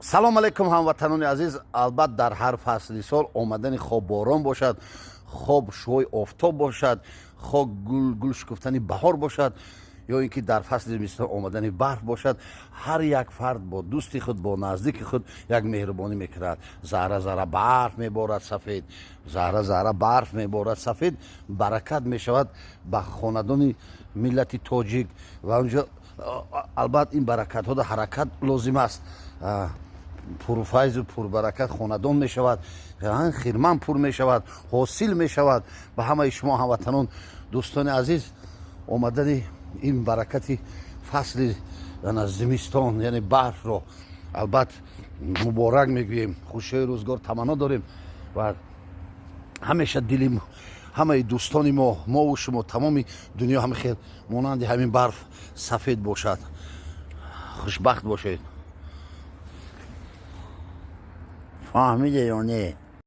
Салом алейкум, ҳамватанони азиз. Албат, дар ҳар фасли сол омадани хоб борон бошад, хоб шуои офтоб бошад, хок гул шукуфтани баҳор бошад ё ин ки дар фасли зимистон омадани барф бошад, ҳар як фард бо дӯсти худ, бо наздики худ як меҳрубонӣ мекунад. Зарра зарра барф меборад сафед, зарра зарра барф меборад сафед, баракат мешавад ба хонадони миллати тоҷик. Ва онҷо, албат, ин баракатҳо дар ҳаракат лозим аст. Пурфайзу пурбаракат хонадон мешавад, хирман пур мешавад, ҳосил мешавад. Ба ҳамаи шумо, ҳамватанон, дӯстони азиз, омадани ин баракати фасли зимистон, яъне барфро, албат, муборак мегӯем, хушиҳои рӯзгор таманно дорем ва ҳамеша дили ҳамаи дӯстони мо, мову шумо, тамоми дунё ҳама хел монанди ҳамин барф сафед бошад. Хушбахт бошед. Фаҳмиде ё не?